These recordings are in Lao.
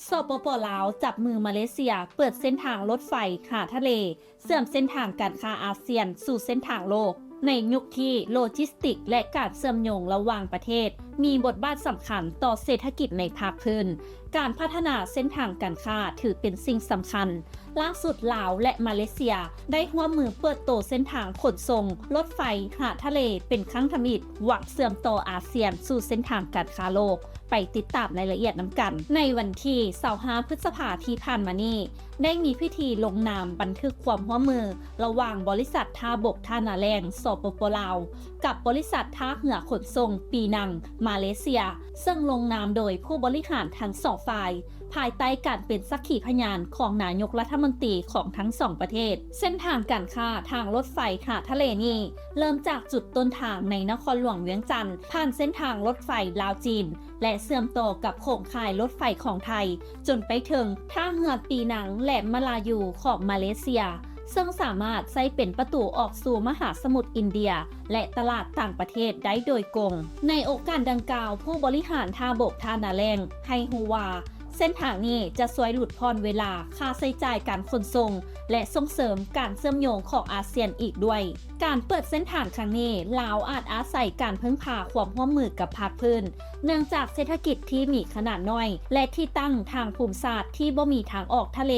ສປປ ລາວ ຈັບມືມາເລເຊຍ ເປີດເສັ້ນທາງລົດໄຟຫາທະເລ ເຊື່ອມເສັ້ນທາງການຄ້າອາຊຽນສູ່ເສັ້ນທາງໂລກ. ໃນຍຸກທີ່ໂລຈິສຕິກ ແລະ ການເຊື່ອມໂຍງລະຫວ່າງປະເທດ ມີບົດບາດສຳຄັນຕໍ່ເສດຖະກິດໃນພາກພື້ນ, ການພັດທະນາເສັ້ນທາງການຄ້າຖືເປັນສິ່ງສຳຄັນ. ລ່າສຸດ ລາວ ແລະ ມາເລເຊຍ ໄດ້ຮ່ວມມືເປີດໂຕເສັ້ນທາງຂົນສົ່ງລົດໄຟຫາທະເລເປັນຄັ້ງທຳອິດ, ຫວັງເຊື່ອມຕໍ່ອາຊຽນສູ່ເສັ້ນທາງການຄ້າໂລກ. ໄປຕິດຕາມລາຍລະອຽດນຳກັນ. ໃນວັນທີຊາວຫ້າ ພຶດສະພາທີ່ຜ່ານມານີ້ ໄດ້ມີພິທີລົງນາມບັນທຶກຄວາມຮ່ວມມືລະຫວ່າງບໍລິສັດທ່າບົກທ່ານາແລ້ງ ສປປ ລາວ ກັບບໍລິສັດທ່າເຮືອຂົນສົ່ງປີນັງ ມາເລເຊຍ, ເຊິ່ງລົງນາມໂດຍຜູ້ບໍລິຫານທັງສອງຝ່າຍ, ພາຍໃຕ້ການເປັນສັກຂີພະຍານຂອງນາຍົກລັດຖະມົນຕີຂອງທັງສອງປະເທດ. ເສັ້ນທາງການຄ້າທາງລົດໄຟຫາທະເລນີ້ ເລີ່ມຈາກຈຸດຕົ້ນທາງໃນນະຄອນຫຼວງວຽງຈັນ, ຜ່ານເສັ້ນທາງລົດໄຟລາວ-ຈີນ ແລະ ເຊື່ອມຕໍ່ກັບໂຄງຂ່າຍລົດໄຟຂອງໄທ ຈົນໄປເຖິງທ່າເຮືອປີນັງ ແລະ ມະລາຢູຂອງມາເລເຊຍ, ເຊິ່ງສາມາດໃຊ້ເປັນປະຕູອອກສູ່ມະຫາສະໝຸດອິນເດຍ ແລະ ຕະຫຼາດຕ່າງປະເທດໄດ້ໂດຍກົງ. ໃນໂອກາດດັ່ງກ່າວ, ຜູ້ບໍລິຫານທ່າບົກທ່ານາແລ້ງໃຫ້ຮູ້ວ່າ ເສັ້ນທາງນີ້ຈະຊ່ວຍຫຼຸດຜ່ອນເວລາ, ຄ່າໃຊ້ຈ່າຍການຂົນສົ່ງ ແລະ ສົ່ງເສີມການເຊື່ອມໂຍງຂອງອາຊຽນອີກດ້ວຍ. ການເປີດເສັ້ນທາງຄັ້ງນີ້, ລາວອາດອາໄສການເພິ່ງພາຄວາມຮ່ວມມືກັບພາກພື້ນ, ເນື່ອງຈາກເສດຖະກິດທີ່ມີຂະໜາດນ້ອຍ ແລະ ທີ່ຕັ້ງທາງພູມສາດທີ່ບໍ່ມີທາງອອກທະເລ.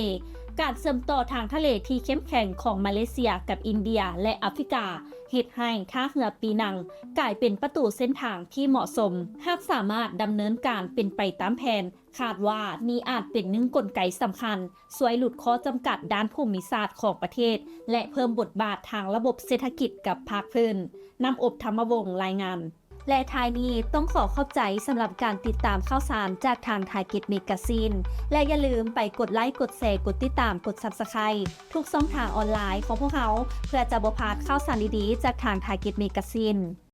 ການເຊື່ອມຕໍ່ທາງທະເລທີ່ເຂັ້ມແຂງຂອງມາເລເຊຍກັບອິນເດຍ ແລະ ອາຟຣິກາ ເຮັດໃຫ້ທ່າເຮືອປີນັງກາຍເປັນປະຕູເສັ້ນທາງທີ່ເໝາະສົມ. ຫາກສາມາດດຳເນີນການເປັນໄປຕາມແຜນ, ຄາດວ່ານີ້ອາດເປັນໜຶ່ງກົນໄກສຳຄັນ ຊ່ວຍຫຼຸດຂໍ້ຈຳກັດດ້ານພູມິສາດຂອງປະເທດ ແລະ ເພີ່ມບົດບາດທາງລະບົບເສດຖະກິດກັບພາກພື້ນ. ນ້ຳອົບ ທຳມະວົງ ລາຍງານ. ແລະ ທ້າຍນີ້ຕ້ອງຂໍຂອບໃຈສຳລັບການຕິດຕາມຂ່າວສານຈາກທາງ Target Magazine ແລະ ຢ່າລືມໄປກົດໄລ, ກົດແຊ, ກົດຕິດຕາມ, ກົດ Subscribe ທຸກຊ່ອງທາງອອນລາຍຂອງພວກເຮົາ ເພື່ອຈະບໍ່ພາດຂ່າວສານດີໆຈາກທາງ Target Magazine.